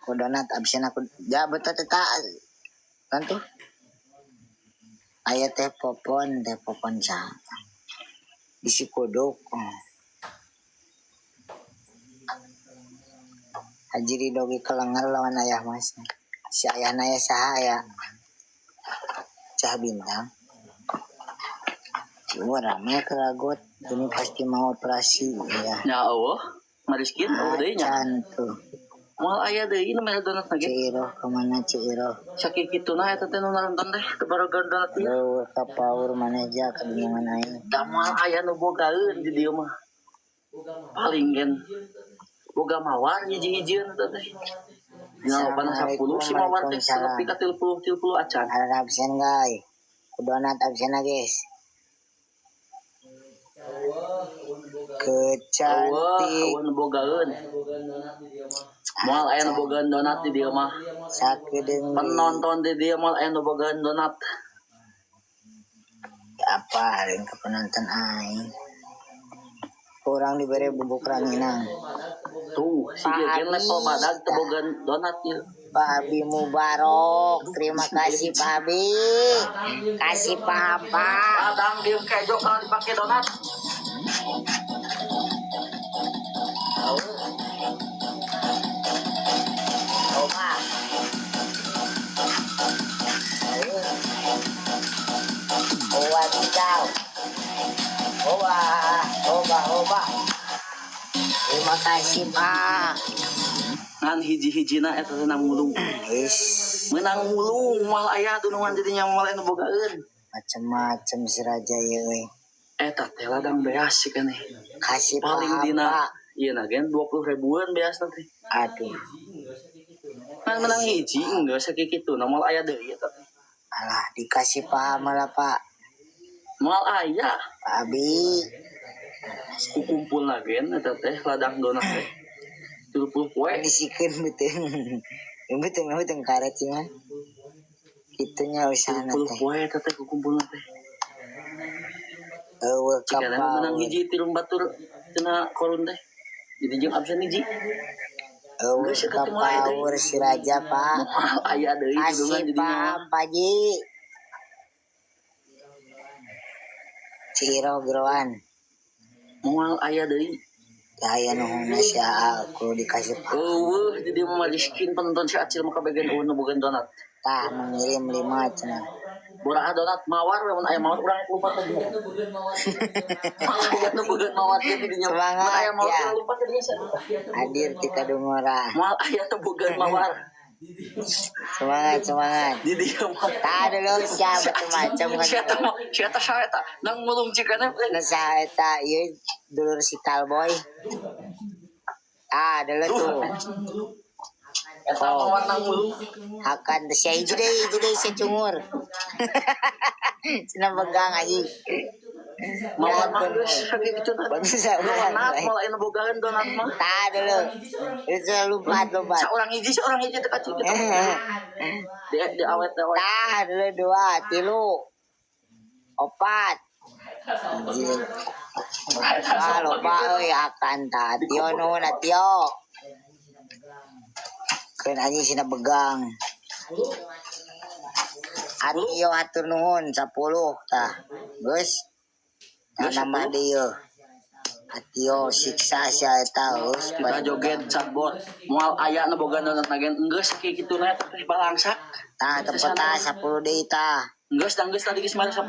Ku donat absen aku ja betul teh kan tuh. Aya teh popon saha bisi kuduk. Haji Ridho ge kelenger lawan ayah mas. Si ayahna aya saha aya Cah Bintang. Cuma rame keragot ini pasti mau operasi ya. Nya eueuh mariskin eueuh deui nya. Acan tuh. Moal aya deui nu mere donat na ge. Ciiroh kemana Ciiroh? Sakikituna eta teh nu naronton teh teu baroga donat ieu. Leuweuh ka paur maneh ja kabingungan aing. Da moal aya nu bogaeun di dieu mah. Paling gen boga mawar hiji-hijieun eta teh. Dina lobana 10 si mawar teh nepi ka 30 acan. Ada absen guys. Ku donat absen guys. Kecantik. Eueuh nu bogaeun. Moal aya nu bogaeun donat di dieu mah. Sakedeung Penonton di dieu moal aya nu bogaeun donat. Apa lain ke penonton aing. Kurang diberi bubuk ranginang. Tuh, si Pak gen level Abi. Badag teu bogaeun donat ieu. Pak Abi Mubarok, terima kasih Pak Abi. Kasih paham Pak. Ladang jeung kejo kalau dipake donat. Oba. Wadidaw. Oba, oba, oba. Terima kasih Pak. Ngan hiji-hijina eta teh nang mulung. Is Meunang mulung moal aya dunungan di dinya moal aya nu bogaeun. Macem-macem si raja ieu euy. Eta teh ladang beas sih kan Kasih paling paham dina Pak. Ieu na gen 20 ribuan beas teh. Aduh. Ngan menang hiji enggak sakitu na moal aya deui eta teh. Alah dikasih paham lah Pak. Moal aya. Pak Abi. Kukumpul na gen eta teh ladang donat teh. 30 poe. Disikeun beuteung. Beuteung beuteung karet sih mah. Kitunya usahana 30 teh. Poe eta teh kukumpulna teh. Eueuh Cikana menang kapaur. Hiji tilu batur cenah korun teh. Jadi jeung absen hiji. Eueuh Geus eta teh moal aya deui. kapaur si raja Pak. Moal aya deui Kasih dunungan di dinya. paham Pak Ji. Ciro geroan. Moal aya deui. Daya nuhunna si Aa kudu dikasih paham. Eueuh jadi mah miskin penonton si Acil mah kabagian eueuh nu boga donat. Tah mengirim 5 cenah. Boraah donat mawar we mun aya mawar urang lupa teh. Moal aya nu boga mawar ge di dinya. Mun Semangat aya mawar ya. urang lupa teh dinya. Hadir ti Kadungora. Moal aya nu boga mawar. Semangat semangat. Di dieu mah. Tah dulu siapa macam-macam kan. Si eta mah si eta saha eta nang mulung cikana. Nu saha eta ieu dulur si Talboy. Ah dulu tuh. Eta mawar nang mulung. Akan teh sia hiji deui sia cungur. Cenah begang anjing. Mawar mah geus sakitu teh. Bangsa Donat moal aya nu bogaeun donat mah. Tah dulu. Itu lompat lompat. Saurang hiji teh kacil kitu. Di awet awet. Tah dulu 2, 3, 4. Anjing. Ah loba euy akan tah Tio nuhun Tio. Keun anjing sina begang. Atio hatur nuhun 10 tah. Geus. Tah nambah deui yeuh. Atio siksa sia eta geus. Kita joget chatbot. Moal aya nu boga donat na gen geus kitu na eta teh balangsak. Tah tempat tah 10 deui tah. Geus tah geus tadi geus mari 10.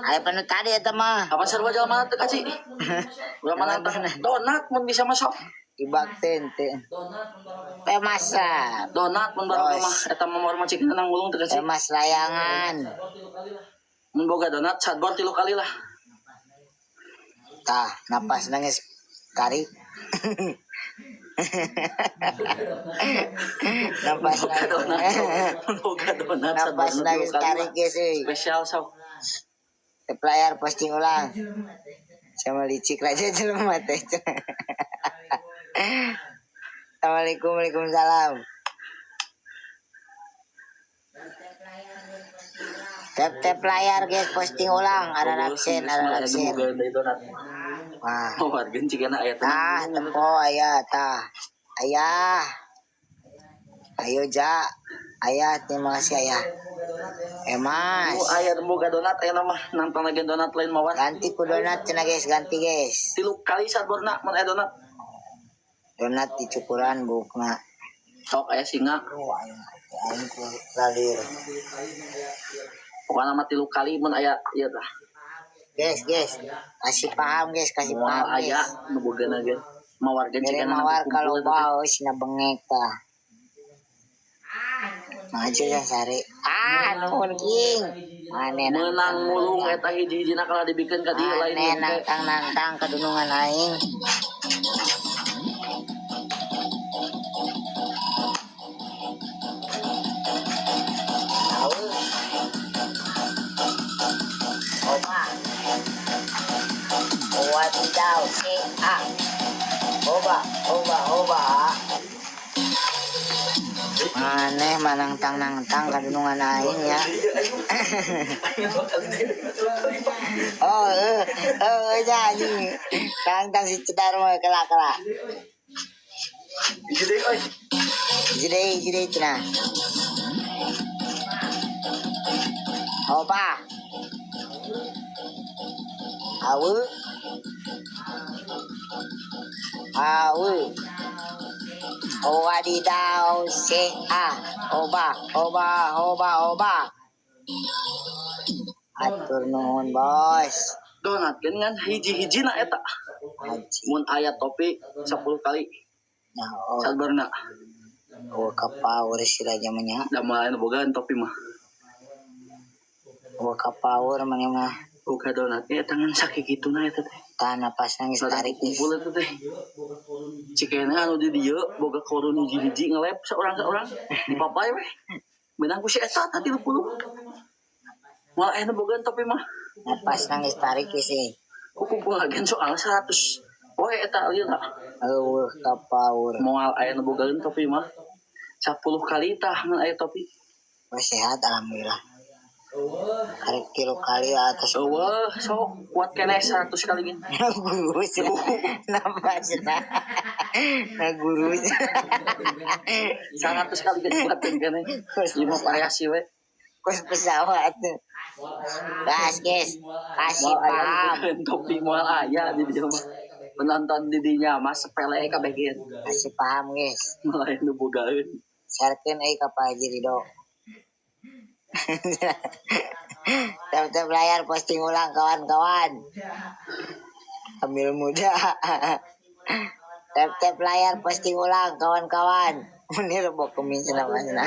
Aya panu tadi eta mah. Apa sarua jelema teh kaci? Urang mana tah donat mun bisa masuk. Ibak teh. Teh masa. Donat mun baroga mah eta mah mawar mah cik nang mulung teh kaci. Teh mas layangan. Mun boga donat chatbot 3 kali lah. Tah, napas nangis tarik. Napas Boga donat. Boga donat. Napas nangis tarik guys euy. Spesial sok. Tep layar posting ulang. Sama licik raja jelema teh. Assalamualaikum, waalaikumsalam. Tap-tap layar guys, posting ulang. Ada absen, ada absen. Wah. Oh, warga cigana aya Tah, tempo aya tah. Ayah. Ayo Ja. Ayah, terima kasih ayah. Eh mas. Oh, aya nu boga donat aya mah nantang lagi donat lain mawar. Ganti ku donat cenah guys, ganti guys. 3 kali sadborna mun aya donat. Donat dicukuran bukna. Sok aya singa. Oh, aing aing ku lalir. Pokokna mah 3 kali mun aya ieu tah. Guys, guys, kasih paham guys, kasih Moal paham aya guys. nu bogana ge. Mawar ge Mere cigana mawar kumpul kalau eta teh. bau sina bengek tah. Maju ya sare. Ah, nuhun king. Mane Meunang mulung eta hiji-hijina kalah dibikeun ka dieu lain Mane teh. nantang nantang kedunungan aing. Tahu. Oba. Wadidaw, C A. Oba, oba, oba. Maneh manangtang nangtang kadunungan aing ya. Oh, eh, oh, ya anjing. Tangtang si cedar mah kelak kelak. Hiji deui euy. Hiji deui cenah. Oba. Awu. Awu. Wadidaw C A. Oba, oba, oba, oba. Atur nuhun bos. Donat kan ngan hiji-hijina eta. Haji. Mun aya topi 10 kali Nah, oh, sadborna. oh kapower si raja mah nya. Da moal aya nu bogaan topi mah. Oh kapower mana mah. Boga donat eta ngan sakituna eta teh. Tahan napas nangis Sadar tarik guys. kumpul eta teh. Cikena anu di dieu boga korun hiji-hiji ngelep seorang-seorang dipapai weh. Menang ku si eta tah 30. Moal aya nu bogaan topi mah. Napas nangis tarik guys eh. Ku kumpul agen soal 100. Poe eta lila. Oh kapower. Moal aya nu bogaan topi mah. 10 kali tah mun aya topi. Wah sehat alhamdulillah. Karek kilo kali atas. Eueuh, sok kuat keneh 100 kali gini. Guru napas nah. Nah guru. 100 kali gini kuat keneh. Lima variasi we. Kos pesawat. Gas guys, kasih Moal aya paham. nu bogaan topi moal aya di dieu mah. Penonton di dinya mah sepele kabeh ge. Kasih paham guys. Moal aya nu bogaeun. Sharekeun euy ka Pak Haji Ridho. Tap-tap layar posting ulang kawan-kawan. Ambil muda. Tap-tap layar posting ulang kawan-kawan. Munir bok kemin cenah masna.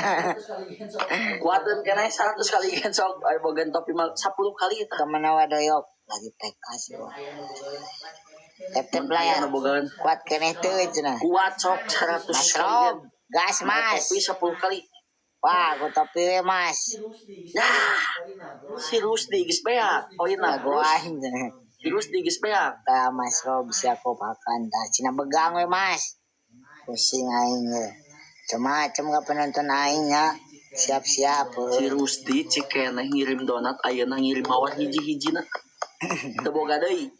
Kuateun keneh 100 kali gen sok aya bogaan topi mah 10 kali eta. Kemana wadoyok? Lagi TK sih. Wah. Tap-tap Mun aya layar. nu bogaan. Kuat keneh teu cenah. Kuat sok 100 Mas kali Rob, gen. gas mas. Topi 10 kali. Wah, aku topi we mas. Nah, si Rusdi geus beak. Poinna Jagoan. Si Rusdi geus beak. Tah Mas Rob bisa aku pakan tah. Cina begang we mas. Pusing aing ye. Macem-macem ka penonton aing ya. Siap-siap. Si Heuh. Rusdi cikeneh ngirim donat ayeuna ngirim mawar hiji-hijina. Teu boga deui.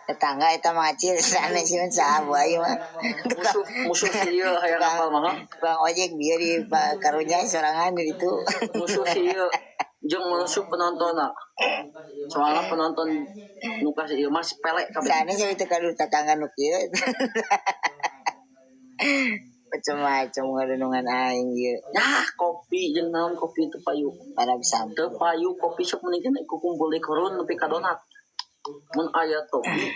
Tetangga eta mah acil sana sih saha aing mah. Musuh musuh si ieu hayang apal mah. Tukang ojek bieu di karunya sorangan di ditu. Musuh si ieu jeung musuh penontonna. Soalna penonton nu ka si ieu mah sepele kabeh. Sana sih itu kadu tetangga nu kieu. Macem-macem ngadunungan aing ieu. Yah, kopi jeung naon kopi teu payu. Para bisa. Teu payu kopi sok mendingan ku kumpul di korun nepi ka donat. Mun aya topi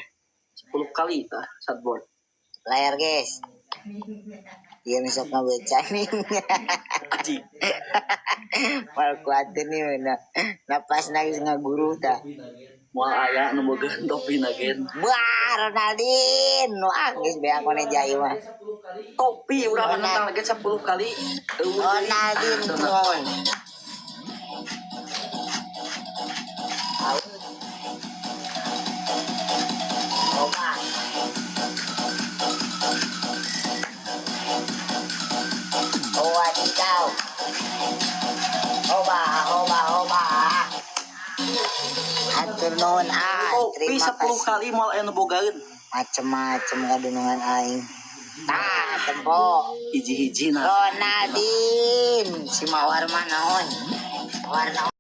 10 kali tah sadbor. Layar guys. Iya besok ngabeca nih. Aji. Mal kuatir nih nah, napas nangis ngaguru ta. Moal aya nu bogaan topi na gen. Wah, Ronaldin. Wah, geus beak mana jai mah. Topi urang nentang lagi 10 kali. Eueuh deui. Ronaldin Ah, donat. nuhun. Oba. Wadidaw. Oba, oba, oba. Hatur nuhun ah, Kopi terima 10 kasih. kali moal aya nu bogaeun. Macem-macem kadunungan aing. Tah, tempo. Hiji-hiji nah. Ronaldin, si Mawar mah naon? Mawar naon?